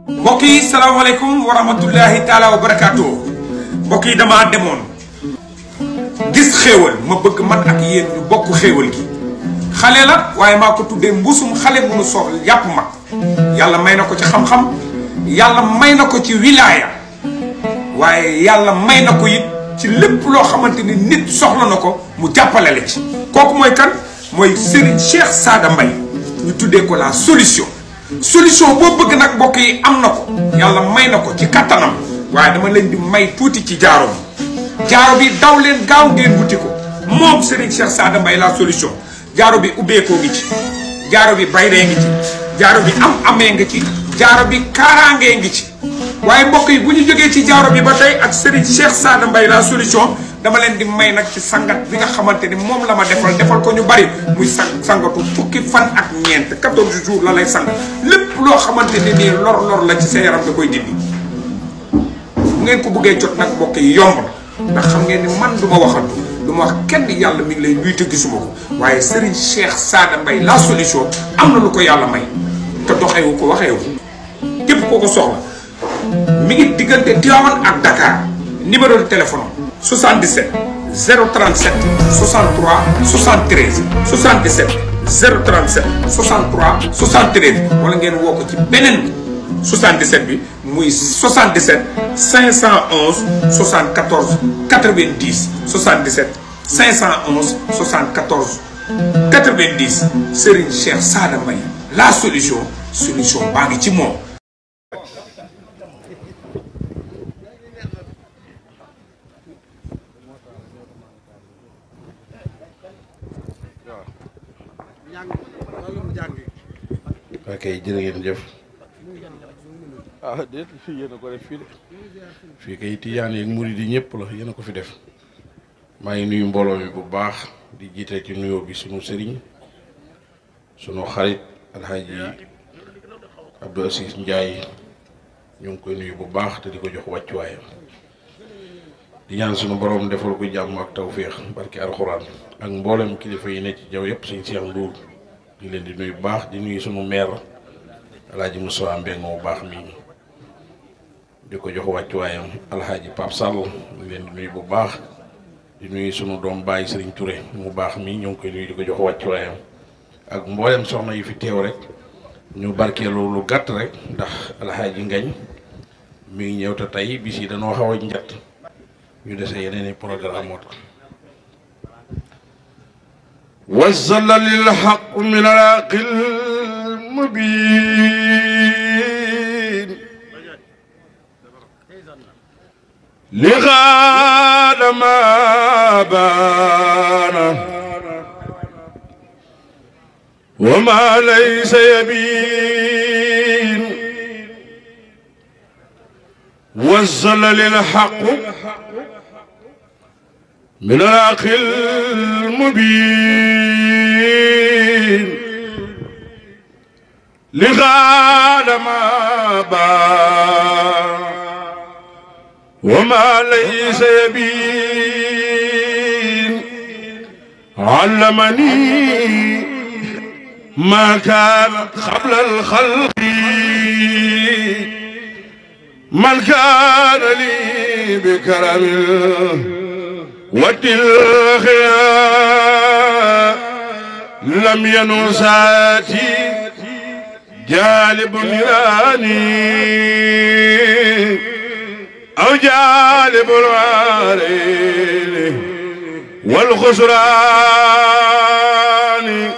mbokk yi salaamaaleykum wa rahmatullahi taala wa barakaatu. mbokk yi damaa demoon gis xéewal ma bëgg man ak yéen ñu bokk xéewal gi. xale la waaye maa ko tuddee mbusum xale bu nu soxla yàpp mag. yàlla may na ko ci xam-xam yàlla may na ko ci wilaaya waaye yàlla may na ko it ci lépp loo xamante ni nit soxla na ko mu jàppale la ci. kooku mooy kan mooy Serigne Cheikh Sada Mbaye ñu tuddee ko la solution. solution boo bëgg nag mbokk yi am na ko yàlla may na ko ci kattanam waaye dama leen di may tuuti ci jaaro bi. jaaro bi daw leen gaaw ngeen wuti ko moom Serigne Cheikh Sada Mbaye la solution. jaaro bi ubbeekoo ngi ci jaaro bi bayree ngi ci jaaro bi am amee ngi ci jaaro bi kaaraangee ngi ci. waaye mbokk yi bu ñu jógee ci jaaro bi ba tey ak Serigne Cheikh Sada Mbaye la solution dama leen di may nag ci sangat bi nga xamante ni moom la ma defal ko ñu bari muy sangatu fukki fan ak ñeent 14 jours la lay sang lépp loo xamante ni nii lor la ci sa yaram da koy dindi. bu ngeen ko bëggee jot nag mbokk yi yomb na ndax xam ngeen ni man du ma waxantu du ma wax kenn yàlla mi ngi lay nuyu te gisuma ko waaye Serigne Cheikh Sada Mbaye la solution am na lu ko yàlla may te doxewu ko waxewu képp koo ko soxla mi ngi diggante Tivaouane ak Dakar. numéro de téléphone 77 037 63 73 77 037 63 73 wala ngeen woo ko ci beneen 77 bi muy 77 511 74 90 77 511 74 90 Serigne Cheikh Sada Mbaye la solution baa ngi ci moom. ok jërë ngeen jëf déet fii yéen a ko def fii de fii kay tijaan yi ak murid yi ñëpp la yéen a ko fi def. maa ngi nuyu mbooloo mi bu baax di jiite ci nuyoo bi sunu sëriñ sunu xarit alxaaji Abdou Assis Ndiaye ñu ngi koy nuyu bu baax te di ko jox wàccuwaayam di ñaan sunu borom defal ko jàmm ak tawféex barki alxuraan ak mboolem kilifa yi ne ci jaw yëpp suñ Cheikh Ndour di leen di nuyu bu baax di nuyu sunu maire alxaaji Moussa Mbengue bu baax mi di ko jox wàccuwaayam alxaaji Pape Sall di leen di nuyu bu baax di nuyu sunu doom Baye Serigne Touré mu baax mi ñoo ngi koy nuyu di ko jox wàccuwaayam ak mboolem soxna yi fi teew rek ñu barkeelu lu gàtt rek ndax alxaaji Ngañ mi ngi ñëw te tey bis yi dañoo xaw a njat ñu dese yeneen i programme moo tax وصل للحق من العاق المبين لغاد ما بان وما ليس يبين وصل للحق من العاق المبين لغاد ما بان وما ليس يبين علمني ما كان قبل الخلق من كان لي بكرم والخيار لم ينساتي جالب نيراني أو جالب الوارين والخسران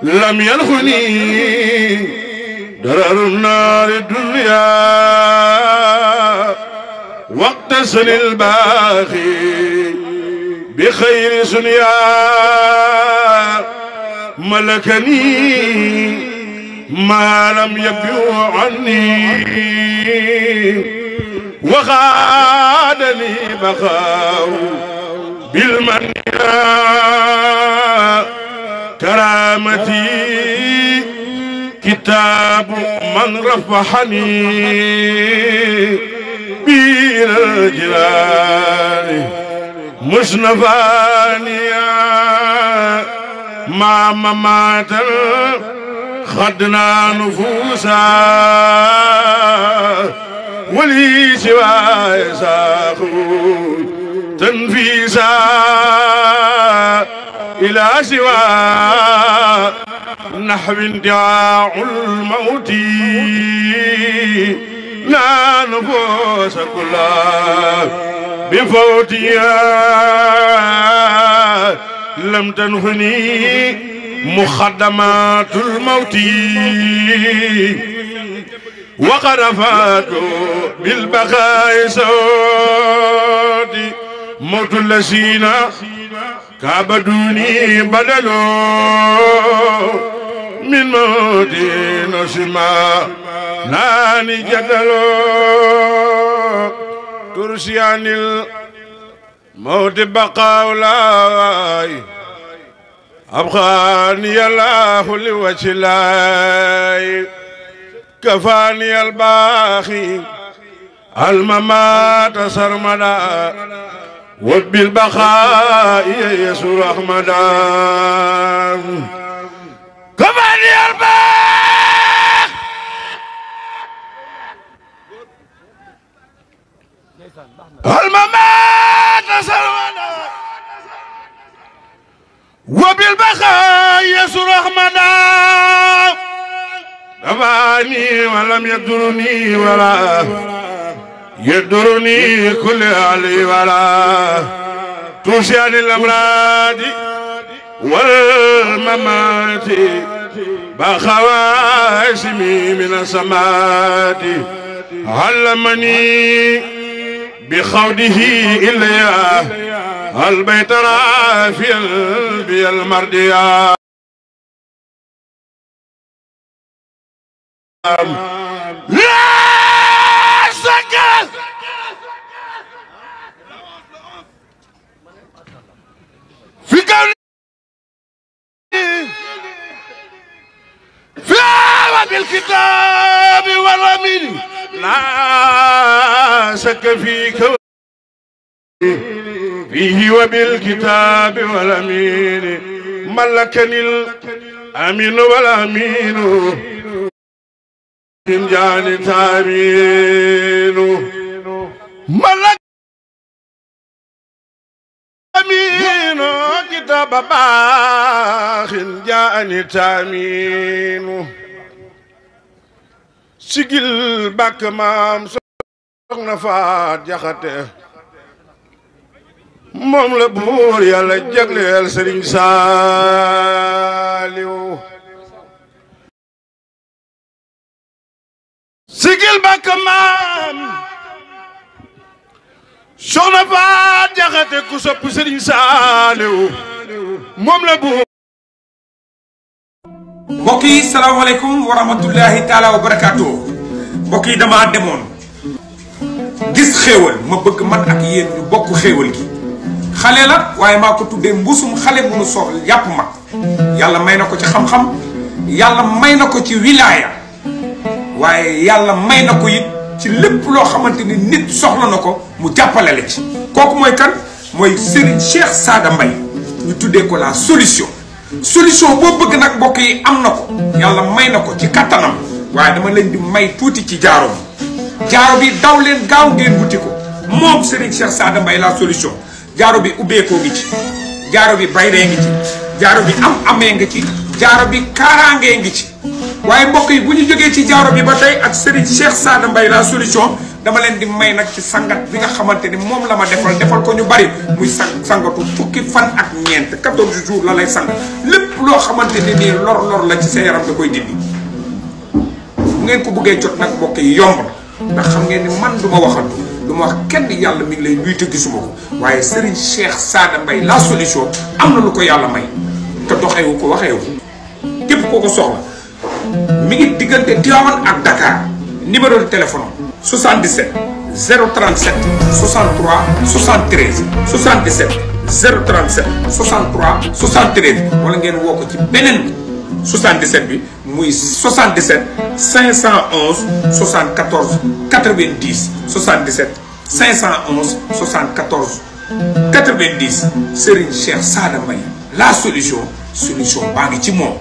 لم ينخني درر النار الدنيا واقتسن الباخي بخير سنيا ملكني ما لم يبيو عني وخادني بخاو بالمن كرامتي كتاب من رفحني بين الجلال مصنفانيا مع ممات خدنا نفوسا سواي ساخو تنفيسا إلى سوى نحو اندعاء الموت لا نفوس كلها بفوتها لم تنهني مخدمات الموت وقد فات بالبقاء صوتي موت الذين كابدوني بدلوا من موت نسما ناني جدلوا ترسي عن الموت بقاء لاي أبخاني الله لوجه الله كفاني الباخي الممات سرمدا وبالبقاء يسوع رحمدا كفاني الباخ الممات سرمدا وبالبقاء يسوع رحمدا كفاني ولم يدرني ولا يدرني كل علي ولا توشي عن الأمراض والممات بخواسمي من السمات علمني بخوده إليا البيت رافيا بي المرديا لا سكت في كوني في بالكتاب والأمين لا شك في كوني فيه وبالكتاب والأمين ملكني الأمين والأمين من جاني تامين ملك أمين كتاب باخ جاني تامين سجل باك مام سوخنا فات جاخته موم لا بور يالا جاgleel Serigne Saliou sigil bakk maam soxna Faat Jaxate ku sopp Serigne Saliou moom la bu mbokk yi salaamaaleykum wa rahmatullahi taala wa barakaatu mbokk yi dama demoon gis xéewal ma bëgg man ak yéen ñu bokk xéewal gi xale la waaye maa ko tuddee mbusum xale bu nu soxla yàpp mag yàlla may na ko ci xam-xam yàlla may na ko ci wilaaya waaye yàlla may na ko it ci lépp loo xamante ni nit soxla na ko mu jàppale la ci kooku mooy kan mooy Serigne Cheikh Sada Mbaye ñu tuddee ko la solution boo bëgg nag mbokk yi am na ko yàlla may na ko ci kattanam waaye dama leen di may tuuti ci jaaro bi daw leen gaaw ngeen wuti ko moom Serigne Cheikh Sada Mbaye la solution jaaro bi ubbeekoo ngi ci jaaro bi bayree ngi ci jaaro bi amee ngi ci jaaro bi kaaraangee ngi ci waaye mbokk yi bu ñu jógee ci jaaro bi ba tey ak Serigne Cheikh Sada Mbaye la solution dama leen di may nag ci sangat bi nga xamante ni moom la ma defal ko ñu bari muy sangatu fukki fan ak ñeent 14 jours la lay sang lépp loo xamante ni nii lor la ci sa yaram da koy dindi bu ngeen ko bëggee jot nag mbokk yi yomb na ndax xam ngeen ni man du ma waxantu du ma wax kenn yàlla mi ngi lay nuy te gisuma ko waaye Serigne Cheikh Sada Mbaye la solution am na lu ko yàlla may te doxewu ko waxewu képp koo ko soxla mi ngi diggante Tivaouane ak Dakar numéro de téléphone 77 037 63 73 77 037 63 73 wala ngeen woo ko ci beneen 77 bi muy 77 511 74 90 77 511 74 90 Serigne Cheikh Sada Mbaye la solution baa ngi ci moom.